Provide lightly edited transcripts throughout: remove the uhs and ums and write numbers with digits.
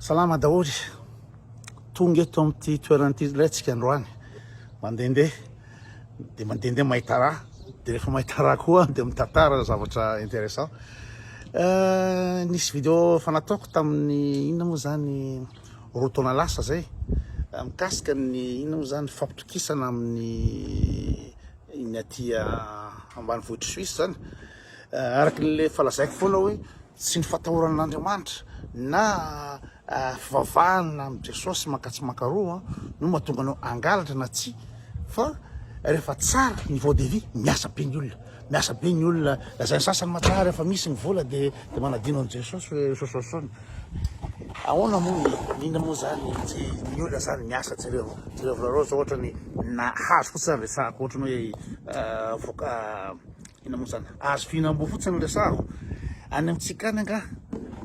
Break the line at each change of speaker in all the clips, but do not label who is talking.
Salama daholo, tonga eto amin'ity toerana ity indray tsika androany, mandehandeha de mandehandeha mahita raha, de rehefa mahita raha koa de mitantara zavatra intéressant. Nisy vidéo efa nataoko tamin'ny inona moa zany roa taona lasa zay, mikasika ny inona moa zany fampitokisana amin'ny ny aty ambanivohitr'i Suisse zany, araka le efa lazaiko foana hoe tsy ny fatahorana an'Andriamanitra na fivavahana amin'i Jesosy mankatsy mankaroa no mahatonga anao hangalatra na tsia fa rehefa tsara niveau de vie miasa be ny olona, miasa be ny olona, lazain'ny sasany ma tsara rehefa misy ny vola de de manadino an'i Jesosy hoe sosososony. Ahoana moa ny inona moa zany tsy ny olona zany miasa jereo jereo nareo zao ohatra ny na hazo fotsiny zany resahako ohatra ny hoe voka Inona moa zany? Hazo fihinam-boa fotsiny no resahako. Any amintsika any angaha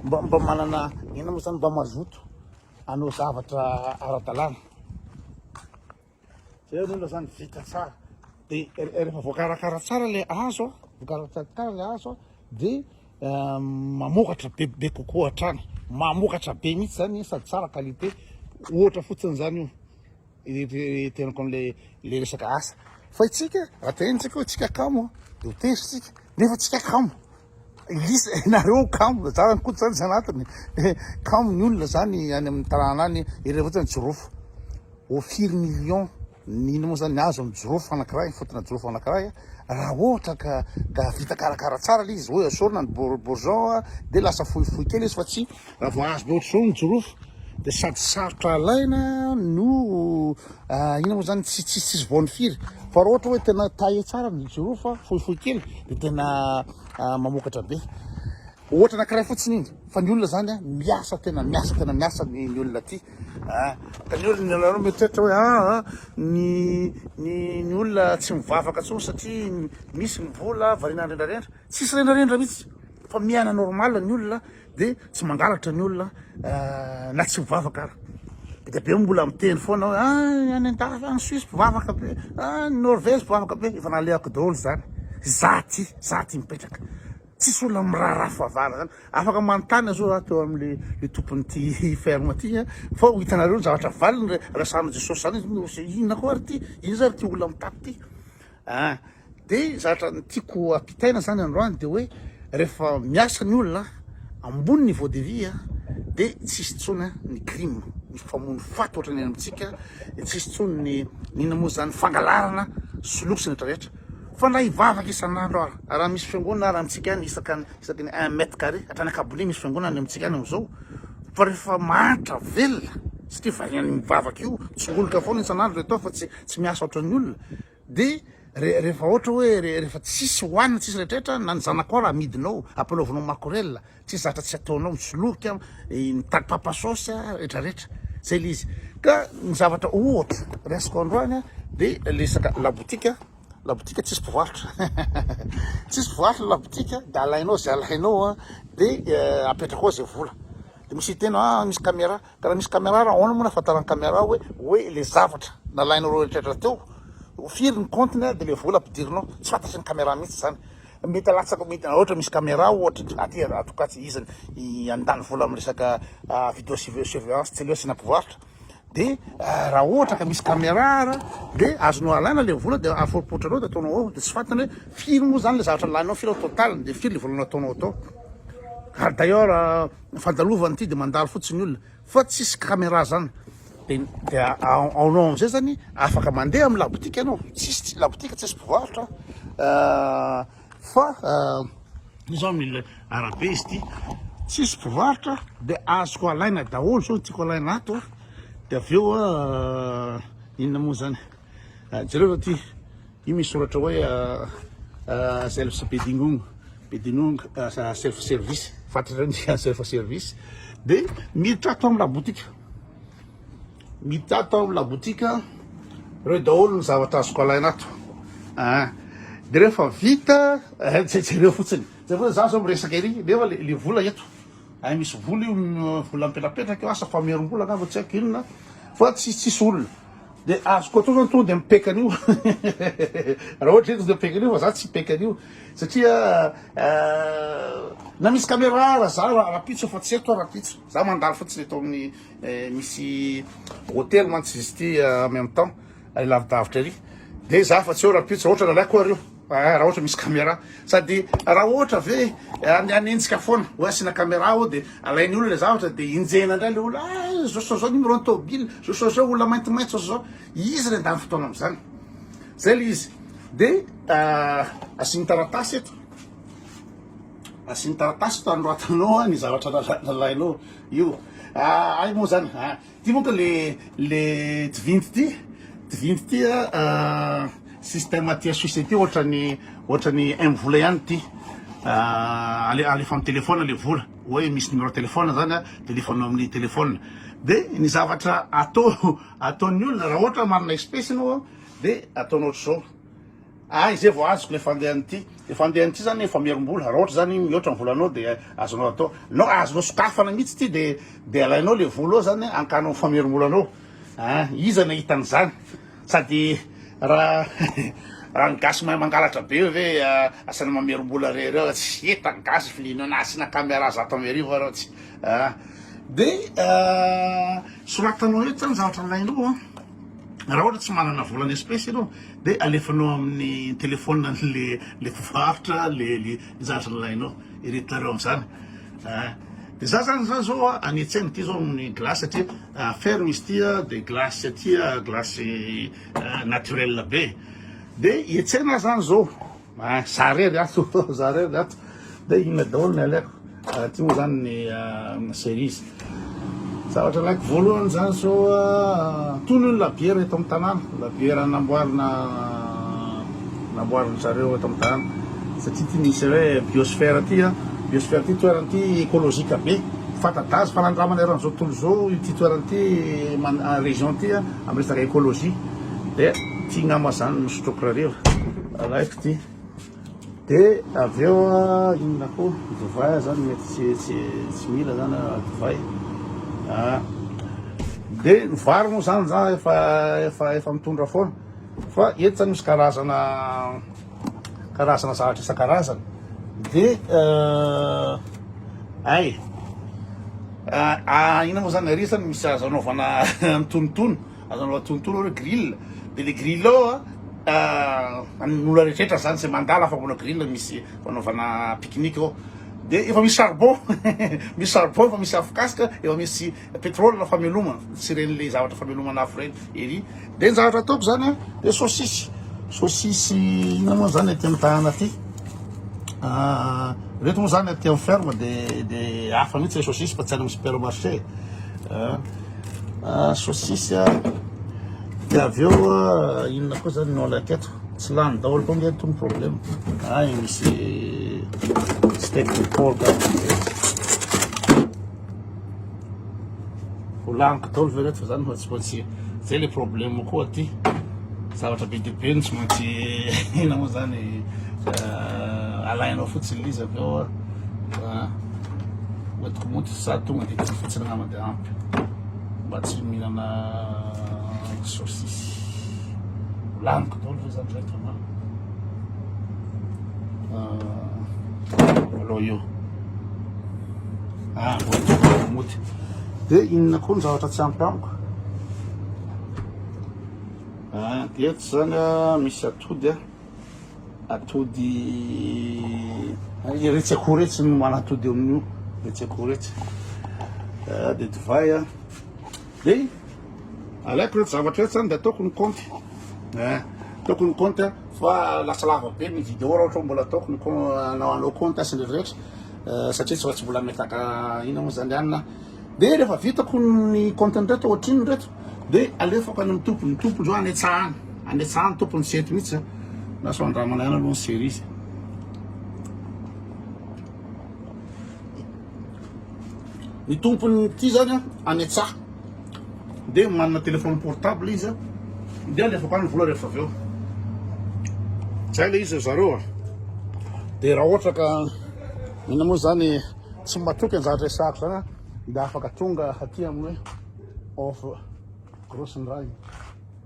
mba mba manana inona moa zany mba mazoto hanao zavatra ara-dalàna. Zay ny olona zany vita tsara. De rehefa voakarakara tsara le hazo, voakarakara tsara le hazo de mamokatra bebe kokoa hatrany. Mamokatra be mihitsy zany sady tsara qualité. Ohatra fotsiny zany io. Tenako amle le resaka asa fa itsika raha tenenina tsika hoe tsika kamo de ho tezitra tsika nefa tsika kamo lisa nareo kamo za koa zany tsy anatiny kamo ny olona zany any amin'ny tanàna any ireo fotsiny jirofo au firy million ny ino moa zany ny azo amin'ny jirofo anakiray fotina jirofo anakiray raha ohatra ka ka vita karakara tsara le izy hoe asorina ny bourgeon de lasa fohifohy kely izy fa tsy Raha vao azo be ohatr'izao ny jirofo dia sady sarotra alaina no inona moa zany tsy tsisy tsisy voany firy fa raha ohatra hoe tena taillé tsara ny jirofo fohifohy kely dia tena mamokatra be. Ohatra anankiray fotsiny iny fa ny olona zany a miasa tena miasa tena miasa ny ny olona aty a ka ny olona nareo mieritreritra hoe aa ny ny ny olona tsy mivavaka intsony satria misy ny vola variana rendrarendra, tsisy rendrarendra mihitsy fa miaina normal ny olona de tsy mangalatra ny olona na tsy mivavaka ara. Be dia be mbola miteny foana hoe ah any an-dafy any Suisse mpivavaka be, ah any Norvège mpivavaka be, efa nalehako daholo zany. Za ty, za ty mipetraka. Tsisy olona miraharaha fivavahana zany. Afaka manontany zao za teo amle le tompon'ity ferme ty a, fa ho hitanareo ny zavatra valiny raha samy Jesosy zany izy, inona koa ary ty, inona zany ty olona mitapy ty. Ah. De zavatra tiako ampitaina zany androany de hoe rehefa miasa ny olona ambony niveau de vie de tsisy intsony ny crime, ny famono faty ohatran'ny any amintsika, tsisy intsony ny ny inona moa zany fangalarana soloky sy ny rehetra rehetra fa na hivavaka isan'andro ara, raha misy fiangonana ara amintsika any isaka ny isaky ny un mètre carré hatrany Ankabolia misy fiangonana any amintsika any amin'izao fa rehefa mahantra velona satria varian'ny mivavaka io tsongoloka foana isan'andro le atao fa tsy tsy miasa ohatran'ny olona De rehefa ohatra hoe rehefa tsisy hohanina tsisy retraretra na ny zanakao ara amidinao ampanaovinao makorel tsisy zatra tsy ataonao misoloky a mitady papa sauce a retraretra zay le izy ka ny zavatra ohatra resiko androany a de resaka labotika labotika tsisy mpivarotra tsisy mpivarotra labotika de alainao zay alainao a de apetrakao zay vola de misy hiteny ah misy caméra Ka raha misy caméra ary ahoana moa no ahafantaran'ny caméra hoe hoe le zavatra nalainareo eritreritra teo firy ny compte ny de le vola ampidirinao tsy fantatry ny caméra mihitsy zany mety alatsaka mety ohatra misy caméra ohatra aty en tout cas tsy iza ny handany vola amin'ny resaka vidéo surveillance tsy aleo asiana mpivarotra de raha ohatra ka misy caméra ara de azonao alaina le vola de aforiporotranao de ataonao ao de tsy fantany hoe firy moa zany le zavatra nalainao firy total de firy le vola nataonao tao ary d'ailleurs Ny fandalovana ity de mandalo fotsiny ny olona fa tsisy caméra zany de de aonao amizay zany afaka mandeha amy labotika anao tsisy labotika tsisy mpivarotra fa io zao mila arabe izy ity tsisy mpivarotra de azoko alaina daholo zao ny tiako alaina ato a de avy eo a inona moa zany jereo zao ty Io misy soratra hoe self bedingung, bedinung self service, fantatrareo ny self service, de miditra ato amin'ny labotika, miditra ato amin'ny labotika, reo daholo ny zavatra azoko alaina ato, ah, de rehefa vita, jereo fotsiny, jereo fotsiny za zao miresaka ery, nefa le vola eto, ay misy vola io, vola mipetrapetraka io, asa famerim-bola angamba tsy haiko inona, fa tsisy olona. De azoko atao zany tonga de mipeka an'io raha ohatra zay tonga de mipeka an'io fa za tsy hipeka an'io satria na misy caméra ara za rahampitso fa tsy eto aho rahampitso, za mandalo fotsiny eto amin'ny misy hotely mantsy izy ity en même temps any lavidavitra ery de za fa tsy eo rahampitso ohatra nalaiko ary io raha ohatra misy caméra sady raha ohatra ve hanenjika foana hoe asiana caméra ao de alain'ny olona le zavatra de enjehina indray le olona ah zao sy zao numéro ny tômôbila zao sy zao olona maintimainty zao sy zao izy re ndany fotoana am'zany zay le izy de asiany taratasy eto asiany taratasy eto anoratanao ny zavatra nalainao io ay moa zany Ty monko le le tvinty ty, tvinty ty a système aty Suisse aty ohatrany ohatrany M-vola ihany ty, alefa amin'ny téléphone le vola, hoe misy numéro téléphone zany a de alefanao amin'ny téléphone, de ny zavatra atao ataon'ny olona raha ohatra manana espèce enao de ataonao ohatr'izao. Ay zay vao azoko le fandehan'ity, le fandehan'ity zany efa mierim-bola, raha ohatra zany mihoatra ny volanao de azonao atao, nao azonao sokafana mihitsy ity de de alainao le vola ao zany ankanao famerim-bolanao, ah iza nahita an'izany, sady raha raha ny gasy mahay mangalatra be ve asaina mamerim-bola re reo, tsy hita ny gasy filiana na asiana camera 1100 areo tsy ah de soratanao eto zany zavatra alainao an, raha ohatra tsy manana vola en espèce ianao. De alefanao amin'ny telephone an'le le mpivarotra le le zavatra nilainao iretinareo am'zany ah. De za zany za zao a any an-tsena ty zao amin'ny glace satria ferme izy ty a de glace aty a glace naturel be de hiantsena aho zany zao ah za rery ato za rery ato de inona daholo ny alaiko Ty moa zany ny cerise. Zavatra alaiko voalohany zany zao tony io labiera eto amin'ny tanàna, labiera namboarina namboarin-dry zareo eto amin'ny tanàna satria ty misy hoe biosphère ty a, biosphère ty toerana ty écologique be, fanta-daza fanandramana eran'izao tontolo izao ity toerana ity man- région ty a amin'ny resaka écologie de ty ngamba zany no sotroiko rariva, alaiko ty. De avy eo a inona koa divay zany mety tsy tsy tsy mila zany divay a de ny vary moa zany za efa efa efa mitondra foana fa eto zany misy karazana karazana zavatra isan-karazany de ay inona moa zany ary zany misy azo anaovana mitonotono Azo anaovana tonotono hoe grill, de le grill ao a an'ny olona rehetrarehetra zany zay mandala fa mbola grill misy fanaovana pique-nique ao, de efa misy charbon misy charbon efa misy afokasika efa misy pétrole famelomana tsy ireny le zavatra famelomana afo ireny ery, de ny zavatra ataoko zany a de saucisse, saucisse inona moa zany aty amin'ny tanàna aty reto moa zany aty amin'ny ferme de de hafa mihitsy le saucisse fa tsy any amin'ny supermarché. Saucisse a, de avy eo inona koa zany no alaiko eto, tsy lany daholo koa nge eto ny problème, ay misy steak de porc ho laniko daholo ve reto fa zany fa tsy maintsy zay le problème koa aty, zavatra be dia be no tsy maintsy inona moa zany alainao fotsiny le izy avy eo a. Hoentiko mody za tonga de ty fotsiny angamba de ampy mba tsy mihinana saucisse. Laniko daholo ve zany reto na aloha io. Ah, hoentiko mody. De inona koa ny zavatra tsy ampy amiko? Ah, de eto zany misy atody a. Atody iretsy akoho iretsy no manatody eo amin'io, iretsy akoho iretsy. Ah, de divay a. De alaiko ireto zavatra ireto zany de ataoko ny kaonty. Eh, ataoko ny kaonty a, fa lasa lava be ny vidéo raha ohatra hoe mbola ataoko ny hanao hanao kaonty sy ny rehetra eh, satria tsy tsy mbola ametaka inona moa zany anona. De rehefa vitako ny kaontin'ireto ohatrinona ireto de alefako any amin'ny tompony, ny tompony zao any an-tsaha any, any an-tsaha ny tompony tsy eto mihitsy a, lasa andramana ihany aloha ny cerise. Ny tompony ity zany a any an-tsaha, de manana téléphone portable izy a, de alefako any ny vola rehefa avy eo. Zay le izy ry zareo a, de raha ohatra ka inona moa zany Tsy matoky an'izany resahako izany aho dia afaka tonga aty amin'ny hoe off Grosendrain.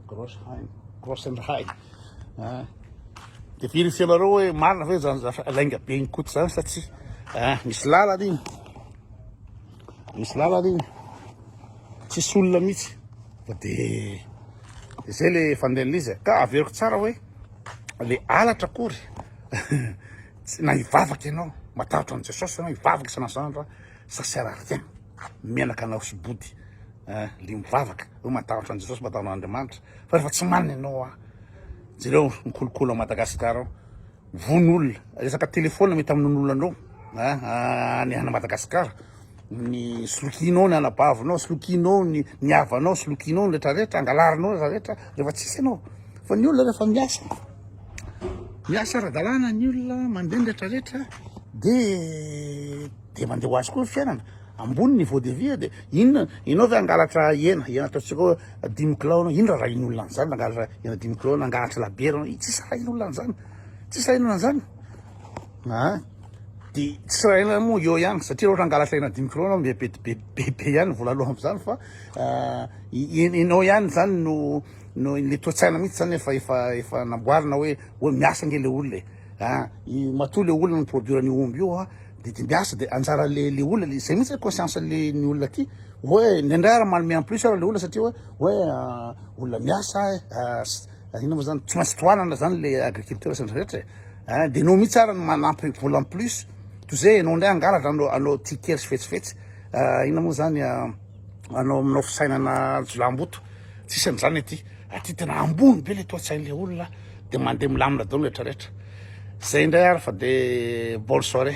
Grossheim, Grossenhain. Ah. De vérifier-nareo hoe marina ve zany zavatra lainga be ny Koto zany sa tsy. Ah, misy lalana iny. Misy lalana iny. Tsisy olona mihitsy. Fa de zay le fandehan'izy. Ka averiko tsara hoe le alatra akory na hivavaka ianao, matahotra an'i Jesosy ianao, hivavaka isan'andro, ça sert à rien. Menaka anao sy body. Eh, le mivavaka, hoe matahotra an'i Jesosy, matahotra an'Andriamanitra. Fa rehefa tsy manana ianao ah, jereo ny kolokolo ao Madagasikara ao. Vono olona, resaka telefona mety hamonoana olona anao ah, any any Madagasikara. Ny solokianao ny anabavinao, solokianao ny ny havanao, solokianao ny rehetra rehetra, angalarinao ny rehetra rehefa tsisy ianao. Fa ny olona rehefa miasa, miasa ara-dalàna ny olona, mandeha ny rehetra rehetra, de de mandeha ho azy koa ny fiainana. Ambony niveau de vie de inona, ianao ve hangalatra hena, hena ataontsika hoe dimy kilao anao, inona raha rahin'olona an'izany nangalatra hena dimy kilao, nangalatra labiera anao, tsisy rahin'olona an'izany, tsisy rahin'olona an'izany. Ah, de tsy rahin'olona moa eo ihany, satria raha ohatra hangalatra hena dimy kilao anao, be be be be ihany ny vola aloha amin'izany fa ianao ihany zany no no le toe-tsaina mihitsy zany efa efa efa namboarina hoe hoe miasa ange le olona e. Ah, matoa le olona ni-produire an'io omby io ah, de de miasa de anjara le le olona le zay mihitsy le conscience le ny olona aty hoe indraindray ary manome en plus ary le olona satria hoe hoe olona miasa inona moa zany tsy maintsy tohanana zany le agriculture sy ny rehetra e ah, de enao mihitsy ary no manampy vola en plus toy zay enao indray hangalatra anao anao tia kely sy fetsifetsy inona moa zany anao aminao fisainana jiolahimboto tsisy an'izany aty aty tena ambony be le toe-tsain'le olona de mandeha milamina daholo rehetra rehetra zay indray ary fa de bonne soirée.